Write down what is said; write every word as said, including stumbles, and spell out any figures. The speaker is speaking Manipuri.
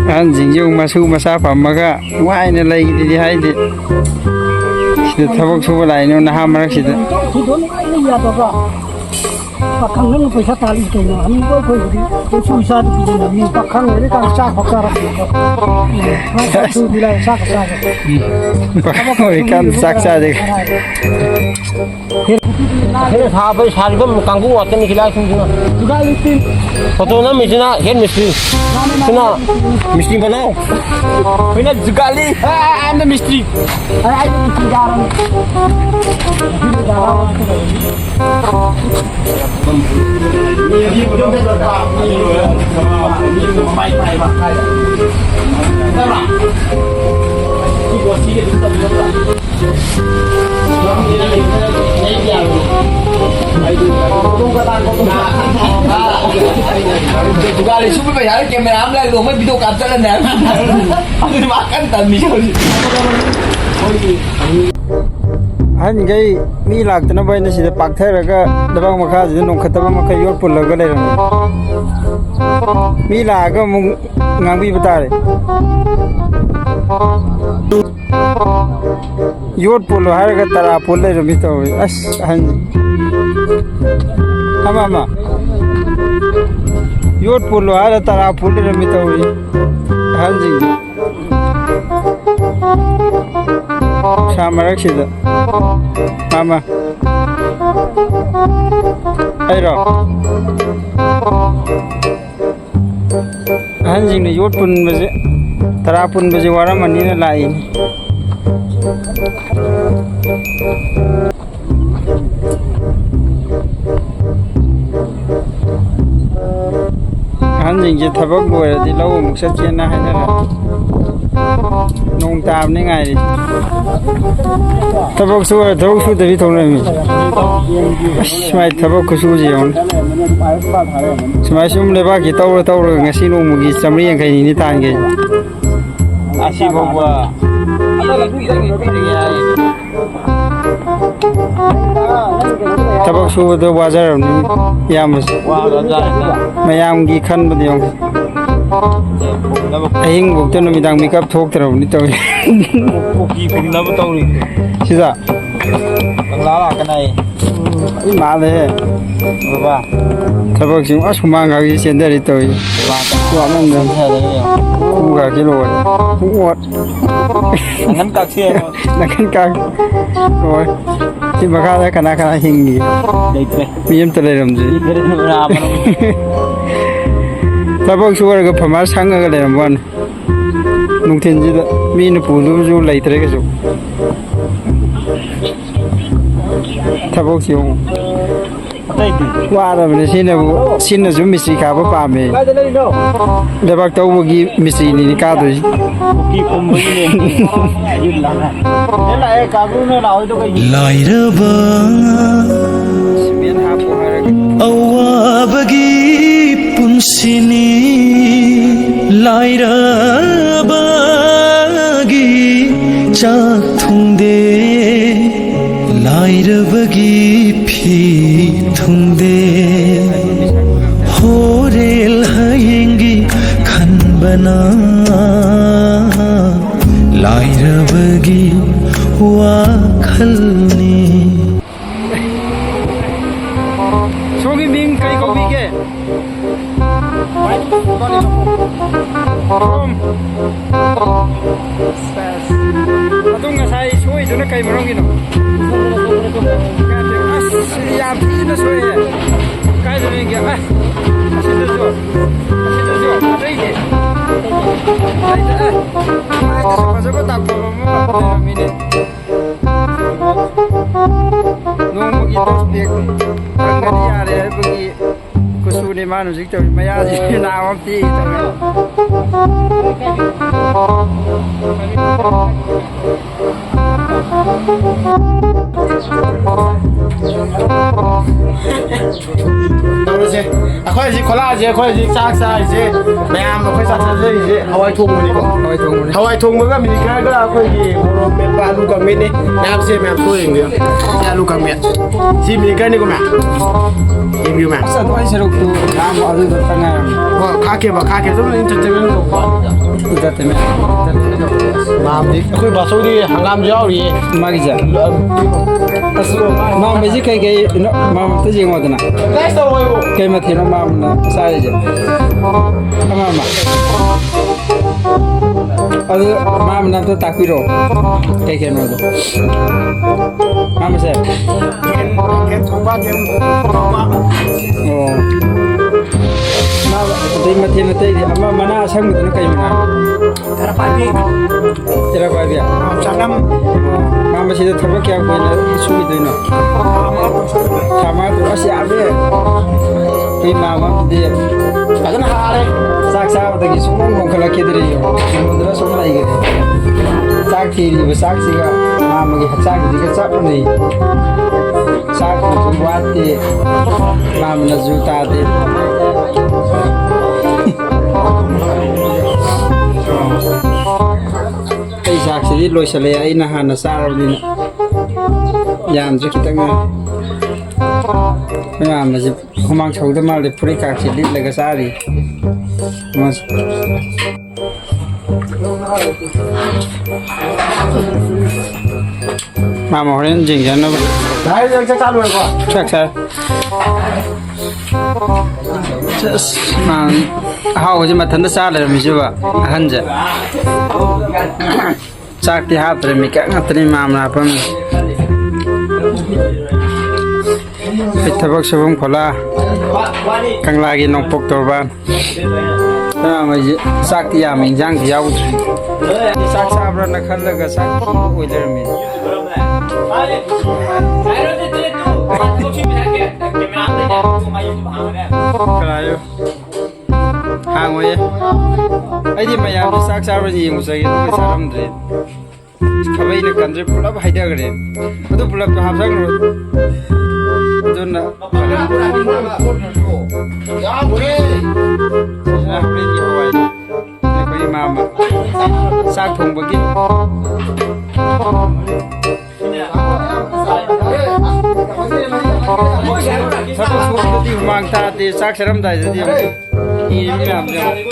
ꯑꯍꯟꯁꯤꯡꯁꯨ ꯃꯁꯨ ꯃꯆꯥ ꯄꯝꯃꯒ ꯅꯨꯡꯉꯥꯏꯅ ꯂꯩꯒꯦꯗꯤ ꯍꯥꯏꯗꯦ꯫ ꯁꯤꯗ ꯊꯕꯛ ꯁꯨꯕ ꯂꯥꯛꯏꯅꯣ ꯅꯍꯥ ꯃꯔꯛꯁꯤꯗ꯫ ꯄꯥꯈꯪꯅ ꯄꯩꯁꯥ ꯇꯥꯜꯂꯤ ꯀꯩꯅꯣ? ꯍꯅꯨꯕ ꯑꯩꯈꯣꯏꯕꯨꯗꯤ ꯀꯩꯁꯨ ꯏꯆꯥꯗ ꯄꯤꯖꯅꯕꯅꯤ꯫ ꯄꯥꯈꯪ ꯑꯣꯏꯔꯤꯀꯥꯟꯗ ꯆꯥꯛ ꯈꯛ ꯆꯥꯔꯛꯄꯅꯤꯀꯣ꯫ ꯃꯥꯏ ꯆꯥꯛ ꯁꯨꯗꯤ ꯂꯥꯏꯔ ꯆꯥꯛ ꯈꯛ ꯆꯥꯔꯦ꯫ ꯄꯥꯈꯪ ꯑꯣꯏꯔꯤꯀꯥꯟꯗ ꯆꯥꯛ ꯆꯥꯗꯦ꯫ ꯍꯦꯟꯅ ꯁꯥꯕ ꯁꯥꯔꯤꯕ ꯀꯥꯡꯕꯨ ꯉꯥꯛꯇꯅꯤ ꯈꯤꯂꯥꯏꯁꯤꯡꯁꯤꯅ꯫ ꯖꯨꯒꯥꯂꯤ ꯇꯤꯝ꯫ ꯐꯣꯇꯣ ꯅꯝꯃꯤꯁꯤꯅ ꯍꯦꯠ ꯃꯤꯁꯇ꯭ꯔꯤ꯫ ꯁꯤꯅ ꯃꯤꯁꯇ꯭ꯔꯤ ꯃꯅꯥꯎ꯫ ꯑꯩꯈꯣꯏꯅ ꯖꯨꯒꯥꯂꯤ꯫ ꯑ, I am the ꯃꯤꯁꯇ꯭ꯔꯤ꯫ ꯑ, ꯑꯩ ꯃꯤꯁꯇ꯭ꯔꯤ ꯌꯥꯔꯝ꯫ ꯗꯨꯀꯥꯟꯗ ꯁꯨꯝꯕ ꯄꯩꯁꯥꯗ ꯀꯦꯃꯦꯔꯥ ꯑꯃ ꯂꯩꯔꯒ ꯃꯣꯏ ꯚꯤꯗꯤꯑꯣ ꯀꯥꯞꯆꯠꯂꯅꯤ ꯍꯥꯏꯕ꯫ ꯑꯗꯨꯗꯤ ꯃꯥ ꯀꯟꯅ ꯇꯝꯃꯤꯁꯦ ꯍꯧꯖꯤꯛ꯫ ꯑꯍꯟꯈꯩ ꯃꯤ ꯂꯥꯛꯇꯅꯕ ꯍꯥꯏꯅ ꯁꯤꯗ ꯄꯥꯛꯊꯔꯒ ꯂꯩꯕꯥꯛ ꯃꯈꯥꯁꯤꯗ ꯅꯣꯡꯈꯠꯇꯕ ꯃꯈꯩ ꯌꯣꯠ ꯄꯨꯜꯂꯒ ꯂꯩꯔꯝꯃꯤ꯫ ꯃꯤ ꯂꯥꯛꯑꯒ ꯑꯃꯨꯛ ꯉꯥꯡꯕꯤꯕ ꯇꯥꯔꯦ꯫ ꯌꯣꯠ ꯄꯣꯜꯂꯣ ꯍꯥꯏꯔꯒ ꯇꯔꯥ ꯄꯣꯜ ꯂꯩꯔꯝꯃꯤ ꯇꯧꯔꯤ꯫ ꯑꯁ, ꯑꯍꯟ꯫ ꯑꯃ, ꯑꯃ꯫ ꯌꯣꯠ ꯄꯣꯜꯂꯣ ꯍꯥꯏꯔ ꯇꯔꯥ ꯄꯣꯜ ꯂꯩꯔꯝꯃꯤ ꯇꯧꯔꯤ꯫ ꯑꯍꯟꯁꯤꯡꯁꯦ꯫ ꯅꯨꯡꯁꯥ ꯃꯔꯛꯁꯤꯗ꯫ ꯑꯃ꯫ ꯑꯩꯔꯣ? ꯑꯍꯟꯁꯤꯡꯅ ꯌꯣꯠ ꯄꯨꯟꯕꯁꯦ, ꯇꯔꯥ ꯄꯨꯟꯕꯁꯦ ꯋꯥꯔꯝꯃꯅꯤꯅ ꯂꯥꯛꯏꯅꯤ꯫ ꯑꯍꯟꯁꯤꯡꯁꯦ ꯊꯕꯛ ꯂꯣꯏꯔꯗꯤ ꯂꯧ ꯑꯃꯨꯛ ꯆꯠꯀꯦꯅ ꯍꯥꯏꯅꯔꯦ꯫ ꯅꯣꯡ ꯇꯥꯕꯅꯤ ꯉꯥꯏꯔꯤ꯫ ꯊꯕꯛ ꯁꯨꯔ ꯊꯕꯛ ꯁꯨꯗꯕꯤ ꯊꯣꯛꯂꯛꯏꯃꯤ꯫ ꯑꯁ, ꯃꯥꯏ ꯊꯕꯛ ꯈꯨꯁꯨꯁꯤ ꯌꯦꯡꯉꯨꯅꯦ꯫ ꯁꯨꯃꯥꯏ ꯁꯨꯝ ꯂꯩꯕꯥꯛꯀꯤ ꯇꯧꯔ ꯇꯧꯔꯒ ꯉꯁꯤ ꯅꯣꯡꯃꯒꯤ ꯆꯥꯃꯔꯤ ꯌꯥꯡꯈꯩꯅꯤꯅꯦ ꯇꯥꯟꯈꯩ꯫ ꯑꯁꯤꯐꯥꯎꯕ ꯊꯕꯛ ꯁꯨꯕꯗ ꯋꯥꯖꯔꯕꯅꯤ ꯏꯌꯥꯝꯕꯁꯦ꯫ ꯋꯥꯒ꯭ꯔꯕꯖꯥꯠꯅꯤꯗ꯫ ꯃꯌꯥꯝꯒꯤ ꯈꯟꯕꯗ ꯌꯦꯡꯉꯨ꯫ ꯐꯨꯝꯅꯕ ꯑꯍꯤꯡꯕꯣꯛꯇ ꯅꯨꯃꯤꯗꯥꯡ ꯃꯤꯀꯞ ꯊꯣꯛꯇ꯭ꯔꯕꯅꯤ ꯇꯧꯔꯤ꯫ ꯀꯨꯀꯤ ꯐꯨꯝꯅꯕ ꯇꯧꯔꯤ꯫ ꯁꯤꯗ꯫ ꯀꯪꯂꯥ ꯂꯥꯛꯀꯅꯤ ꯍꯥꯏꯌꯦ꯫ ꯑꯩ ꯃꯥꯜꯂꯦꯍꯦ꯫ ꯕꯕꯥ꯫ ꯊꯕꯛꯁꯤ ꯑꯁ ꯍꯨꯃꯥꯡ ꯈꯥꯛꯁꯤ ꯆꯦꯟꯊꯔꯤ ꯇꯧꯔꯤ꯫ ꯋꯥꯃꯟꯗꯅ꯫ ꯈꯨꯒꯥꯁꯤ ꯂꯣꯏꯔꯦ꯫ ꯄꯨꯡꯑꯣꯠ꯫ ꯅꯪꯒꯟ ꯀꯥꯛꯁꯤ ꯌꯦꯡꯉꯣ꯫ ꯅꯥꯀꯟ ꯀꯥꯡ꯫ ꯍꯣꯏ꯫ ꯁꯤ ꯃꯈꯥꯗ ꯀꯅꯥ ꯀꯅꯥ ꯍꯤꯡꯉꯤ? ꯂꯩꯇ꯭ꯔꯦ꯫ ꯃꯤ ꯑꯝꯇ ꯂꯩꯔꯝꯗꯦ꯫ ꯂꯩꯇ꯭ꯔꯦ, ꯅꯨꯡꯉꯥꯏ ꯑꯃ꯫ ꯊꯕꯛ ꯁꯨꯔꯒ ꯐꯝꯃ ꯁꯪꯉꯒ ꯂꯩꯔꯝꯕ ꯋꯥꯅꯤ꯫ ꯅꯨꯡꯊꯤꯟꯁꯤꯗ ꯃꯤꯅ ꯄꯨꯗꯕꯁꯨ ꯂꯩꯇ꯭ꯔꯦ ꯀꯩꯁꯨ꯫ ꯊꯕꯛꯁꯤ ꯌꯦꯡꯉꯨ꯫ ꯑꯇꯩꯗꯤ? ꯋꯥꯔꯕꯅꯤ ꯁꯤꯅꯕꯨ, ꯁꯤꯅꯁꯨ ꯃꯤꯁꯇ꯭ꯔꯤ ꯀꯥꯕ ꯄꯥꯝꯃꯦ꯫ ꯀꯥꯏꯗ ꯂꯩꯔꯤꯅꯣ? ꯂꯩꯕꯥꯛ ꯇꯧꯕꯒꯤ ꯃꯤꯁꯇ꯭ꯔꯤꯅꯤꯅꯦ ꯀꯥꯗꯣꯏꯁꯦ꯫ ꯀꯨꯀꯤ ꯈꯨꯝꯕꯒꯤꯅꯦ꯫ ꯌꯨꯝ ꯂꯥꯛꯑꯦ꯫ ꯌꯨꯝ ꯂꯥꯛꯑꯦ, ꯀꯥꯡꯕꯨꯅ ꯂꯥꯛꯑꯣꯏꯗꯣ ꯀꯩꯒꯤ? ꯂꯥꯏꯔꯕ ꯁꯤꯃꯦꯟ ꯍꯥꯞꯄꯣ ꯍꯥꯏꯔꯒ꯫ ꯑꯋꯥꯕꯒꯤ ꯄꯨꯟꯁꯤꯅꯤ꯫ ꯂꯥꯏꯔꯕꯒꯤ ꯆꯥꯛ ꯊꯨꯡꯗꯦ꯫ ꯂꯥꯏꯔꯕꯒꯤ ꯐꯤ ꯊꯨꯡꯗꯦ꯫ ꯍꯣꯔꯦꯜ ꯍꯌꯦꯡꯒꯤ ꯈꯟꯕꯅ ꯂꯥꯏꯔꯕꯒꯤ ꯋꯥꯈꯜꯅꯤ꯫ ꯁꯣꯝꯒꯤ ꯃꯤꯡ ꯀꯔꯤ ꯀꯧꯕꯤꯒꯦ? ꯁꯣꯝ꯫ ꯑꯗꯨ ꯉꯁꯥꯏ ꯁꯣꯏꯗꯨꯅ ꯀꯩ ꯃꯔꯝꯒꯤꯅꯣ? ꯑꯁ, ꯌꯥꯝ ꯊꯤꯅ ꯁꯣꯏꯌꯦ꯫ ꯀꯥꯏꯗꯅꯣ ꯌꯦꯡꯒꯦ? ꯑꯁ, ꯑꯁꯤꯗꯁꯨ, ꯑꯁꯤꯗꯁꯨ, ꯑꯇꯩꯗꯤ? ꯑꯇꯩꯗꯤ, ꯑꯦ, ꯃꯥꯏꯗꯁꯨ ꯐꯖꯕ ꯗꯥꯛꯇꯔ ꯑꯃ ꯂꯩꯔꯝꯃꯤꯅꯦ꯫ ꯅꯣꯡꯃꯒꯤ ꯗꯁ ꯄꯦꯛ ꯐꯪꯒꯅꯤ ꯌꯥꯔꯦ ꯍꯥꯏꯕꯒꯤ ꯀꯨꯆꯨꯅꯤ ꯃꯥꯅ ꯍꯧꯖꯤꯛ ꯇꯧꯔꯤ꯫ ꯃꯌꯥꯁꯤ ꯅꯥꯕ ꯑꯃ ꯇꯦꯛꯏ ꯇꯧꯔꯤ꯫ ꯇꯧꯔꯁꯦ꯫ ꯑꯩꯈꯣꯏ ꯍꯧꯖꯤꯛ ꯈꯣꯂꯥꯁꯦ, ꯑꯩꯈꯣꯏ ꯍꯧꯖꯤꯛ ꯆꯥꯛ ꯆꯥꯔꯤꯁꯦ, ꯃꯌꯥꯝ ꯑꯩꯈꯣꯏ ꯆꯥꯛ ꯆꯥꯖꯔꯤꯁꯦ ꯍꯋꯥꯏ ꯊꯣꯡꯕꯅꯤꯀꯣ꯫ ꯍꯋꯥꯏ ꯊꯣꯡꯕꯅꯤ꯫ ꯍꯋꯥꯏ ꯊꯣꯡꯕꯒ ꯃꯤꯅꯤꯀꯔꯒ ꯑꯩꯈꯣꯏꯒꯤ ꯃꯣꯔꯣꯛ ꯃꯦꯠꯄ, ꯑꯂꯨ ꯀꯥꯡꯃꯦꯠꯅꯦ꯫ ꯃꯌꯥꯝꯁꯦ ꯃꯌꯥꯝ ꯊꯣꯛꯑ ꯌꯦꯡꯕꯤꯌꯨ꯫ ꯁꯤ ꯑꯂꯨ ꯀꯥꯡꯃꯦꯠ꯫ ꯁꯤ ꯃꯤꯅꯤꯀꯔꯅꯤꯀꯣ ꯃꯌꯥꯝ꯫ ꯌꯦꯡꯕꯤꯌꯨ ꯃꯌꯥꯝ꯫ ꯑꯁ, ꯑꯗꯨꯃꯥꯏꯅ ꯁꯔꯨꯛꯇꯨ ꯌꯥꯝ ꯑꯗꯨꯗ ꯇꯉꯥꯏꯔꯝꯃꯤ꯫ ꯍꯣꯏ, ꯈꯥꯛꯀꯦꯕ, ꯈꯥꯛꯀꯦ꯫ ꯑꯗꯨꯝ entertainment ꯇꯧꯕ꯫ Entertainment꯫ Entertainment ꯇꯧꯕ꯫ ꯃꯥꯝꯗꯤ ꯑꯩꯈꯣꯏ ꯕꯥꯆꯧꯗꯤ ꯍꯪꯒꯥꯝꯁꯨ ꯌꯥꯎꯔꯤꯌꯦ꯫ ꯃꯥꯒꯤꯁꯦ꯫ ꯑꯁ, ꯃꯥꯝꯕꯁꯤ ꯀꯩꯀꯩ, ꯃꯥꯝ ꯑꯝꯇ ꯌꯦꯡꯉꯣꯗꯅ꯫ Guys ꯇꯧꯔꯣꯏꯕꯣ꯫ ꯀꯩ ꯃꯊꯦꯜꯅꯣ ꯃꯥꯝꯅ ꯆꯥꯔꯤꯁꯦ? ꯑꯃ ꯑꯃ꯫ ꯑꯗꯨ ꯃꯥꯝꯅ ꯑꯝꯇ ꯇꯥꯛꯄꯤꯔꯛꯑꯣ꯫ ꯀꯩ ꯀꯩꯅꯣꯗꯣ꯫ ꯃꯥꯝꯕꯁꯦ꯫ ꯌꯦꯟ, ꯌꯦꯟ ꯊꯣꯡꯕ, ꯌꯦꯟ ꯊꯣꯡꯕ꯫ ꯑꯣ꯫ ꯃꯥ ꯑꯇꯩ ꯃꯊꯦꯜ ꯑꯇꯩꯗꯤ ꯑꯃ ꯃꯅꯥ ꯑꯁꯪꯕꯗꯨꯅ ꯀꯩ ꯃꯅꯥ? ꯊꯔꯥꯛ ꯄꯥꯏꯕꯤ꯫ ꯊꯔꯥꯛ ꯄꯥꯏꯕꯤ꯫ ꯆꯅꯝ꯫ ꯃꯥꯝꯕꯁꯤꯗ ꯊꯕꯛ ꯀꯌꯥꯝ ꯀꯨꯏꯅ ꯁꯨꯈꯤꯗꯣꯏꯅꯣ? ꯊꯥ ꯃꯉꯥ ꯇꯔꯨꯛ ꯁꯨꯔꯦ꯫ ꯊꯥ ꯃꯉꯥ ꯇꯔꯨꯛ꯫ ꯑꯁ, ꯌꯥꯝꯃꯦ꯫ ꯑꯩꯈꯣꯏ ꯃꯥꯝꯃ ꯑꯃꯗꯤ ꯐꯖꯅ ꯍꯥꯔꯦ꯫ ꯆꯥꯛ ꯆꯥꯕꯗꯒꯤ ꯁꯨꯡꯅꯣꯡ ꯅꯣꯡꯈꯠꯂꯛꯈꯤꯗ꯭ꯔꯦ ꯌꯦꯡꯉꯣ꯫ ꯏꯃꯨꯡꯗꯨꯗ ꯁꯨꯝ ꯂꯩꯈ꯭ꯔꯦ꯫ ꯆꯥꯛ ꯊꯤꯔꯤꯕ ꯆꯥꯛꯁꯤꯒ ꯃꯥꯝꯃꯒꯤ ꯍꯛꯆꯥꯡꯁꯤꯒ ꯆꯞ ꯃꯥꯟꯅꯩ꯫ ꯆꯥꯛ ꯊꯣꯡꯕꯁꯨ ꯋꯥꯠꯇꯦ꯫ ꯃꯥꯝꯃꯅꯁꯨ ꯇꯥꯗꯦ꯫ ꯑꯩ ꯆꯥꯛꯁꯤꯗꯤ ꯂꯣꯏꯁꯤꯜꯂꯛꯑꯦ, ꯑꯩꯅ ꯍꯥꯟꯅ ꯆꯥꯔꯕꯅꯤꯅ꯫ ꯌꯥꯝꯗ꯭ꯔꯦ, ꯈꯤꯇꯪ ꯉꯥꯏꯔꯦ꯫ ꯑꯩꯈꯣꯏ ꯃꯥꯝꯃꯁꯦ ꯍꯨꯃꯥꯡ ꯁꯧꯗ ꯃꯥꯜꯂꯦ, ꯐꯨꯔꯤꯠ ꯀꯥꯛꯁꯤ ꯂꯤꯠꯂꯒ ꯆꯥꯔꯤ꯫ ꯃꯥꯝꯃ ꯍꯣꯔꯦꯟ ꯌꯦꯡꯖꯅꯕ꯫ ꯚꯥꯏ, ꯅꯪ ꯆꯥꯛ ꯆꯥ ꯂꯣꯏꯔꯕꯣ? ꯆꯥꯛ ꯆꯥꯔꯦ꯫ ꯑꯁ, ꯃꯥ ꯑꯍꯥꯎꯕꯁꯦ ꯃꯊꯟꯇ ꯆꯥ ꯂꯩꯔꯝꯃꯤꯁꯤꯕ, ꯑꯍꯟꯁꯦ꯫ ꯆꯥꯛꯇꯤ ꯍꯥꯞꯇ꯭ꯔꯦ, ꯃꯤꯀꯛ ꯉꯥꯛꯇꯅꯤ ꯃꯥꯝꯅ ꯍꯥꯞꯄꯝꯃꯤ꯫ ꯑꯩ ꯊꯕꯛ ꯁꯨꯐꯝ ꯈꯣꯂꯥ, ꯀꯪꯂꯥꯒꯤ ꯅꯣꯡꯄꯣꯛ ꯇꯣꯔꯕꯥꯟ꯫ ꯃꯌꯥꯝ ꯑꯩꯁꯦ ꯆꯥꯛꯇꯤ ꯌꯥꯝꯃꯦ, ꯏꯟꯖꯥꯡꯗꯤ ꯌꯥꯎꯗ꯭ꯔꯦ꯫ ꯆꯥꯛ ꯆꯥꯕ꯭ꯔꯥꯅ ꯈꯜꯂꯒ ꯆꯥꯛ ꯊꯤꯕ ꯑꯣꯏ ꯂꯩꯔꯝꯃꯦ꯫ ꯀꯅꯥꯌꯣ? ꯍꯥ? ꯍꯥꯡꯉꯣꯏꯌꯦ꯫ ꯑꯩꯗꯤ ꯃꯌꯥꯝꯒꯤ ꯆꯥꯛ ꯆꯥꯕ ꯌꯦꯡꯉꯨ ꯆꯪꯉꯦ, ꯑꯗꯨꯒ ꯆꯥꯔꯝꯗ꯭ꯔꯦ꯫ ꯈꯥꯕꯩꯅ ꯀꯟꯗ꯭ꯔꯦ, ꯄꯨꯂꯞ ꯍꯩꯊꯈ꯭ꯔꯦ꯫ ꯑꯗꯨ ꯄꯨꯂꯞꯇꯣ ꯍꯥꯞꯆꯈ꯭ꯔꯣ꯫ ꯑꯗꯨꯅ ꯌꯥꯝꯈ꯭ꯔꯦ꯫ ꯁꯤꯅ ꯍꯣꯔꯦꯟꯒꯤ ꯍꯋꯥꯏ꯫ ꯑꯩꯈꯣꯏ ꯏꯃꯥ ꯑꯃ ꯆꯥꯛ ꯊꯣꯡꯕꯒꯤ꯫ ꯊꯕꯛ ꯁꯨꯕꯗꯗꯤ ꯍꯨꯃꯥꯡ ꯇꯥꯗꯦ, ꯆꯥꯛ ꯆꯥꯔꯝꯗꯥꯏꯗꯗꯤ ꯑꯃꯨꯛ ꯏꯔꯤ ꯃꯌꯥꯝꯁꯦ ꯑꯃꯨꯛ꯫